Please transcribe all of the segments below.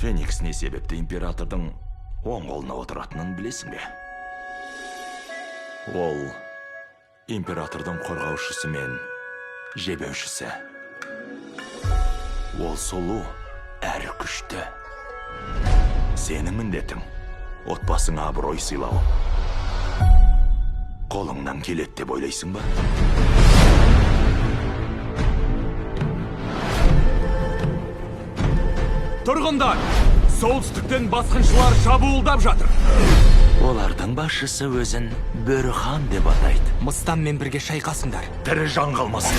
Феникс не себепті императордың оң қолына отыратынын білесің бе? Ол императордың қорғаушысы мен жебеушісі. Ол сұлу әрі күшті. Сенің міндетің отбасыңа абырой сыйлау. Қолыңнан келеді деп ойлайсың ба? Тұрғындар, солтүстіктен басқыншылар шабуылдап жатыр. Олардың басшысы өзін Бөрі хан деп атайды. Мыстанмен бірге шайқасыңдар. Тірі жан қалмасын.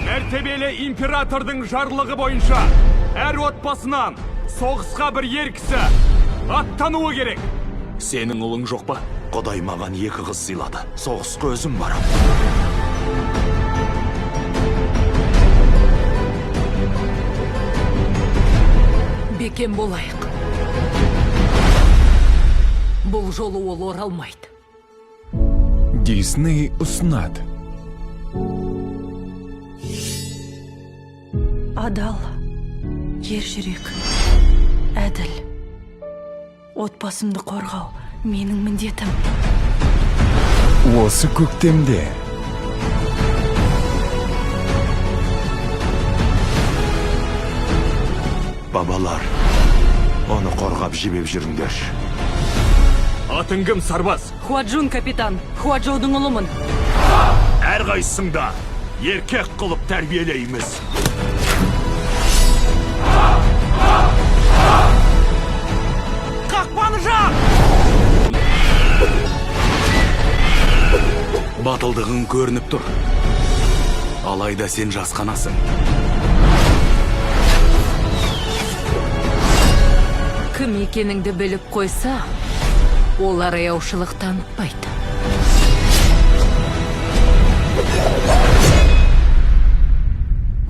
Мәртебелі императордың жарлығы бойынша әр отбасынан соғысқа бір ер кісі аттануы керек. Сенің ұлың жоқ па? Құдай маған екі қыз сыйлады. Соғысқа өзім барам. Бекем болайық. Бұл жолы ол оралмайды. Дисней ұсынады. Адал, ержүрек, әділ. Отбасымды қорғау менің міндетім. Осы көктемде. Бабалар, оны қорғап жебеп жүріңдер. Атың кім, сарбаз? Хуаджун, капитан. Хуаджоудың ұлымын. Әрқайсыңда еркек қылып тәрбиелейміз. Қақпаны жап! Батылдығың көрініп тұр. Алайда сен жасқанасың. Кім екеніңді біліп қойса, олар аяушылық танытпайды.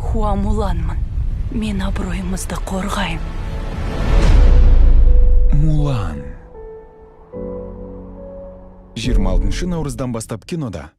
Хуа Муланмын. Мен абыройымызды қорғаймын. «Мулан» 26 наурыздан бастап кинода.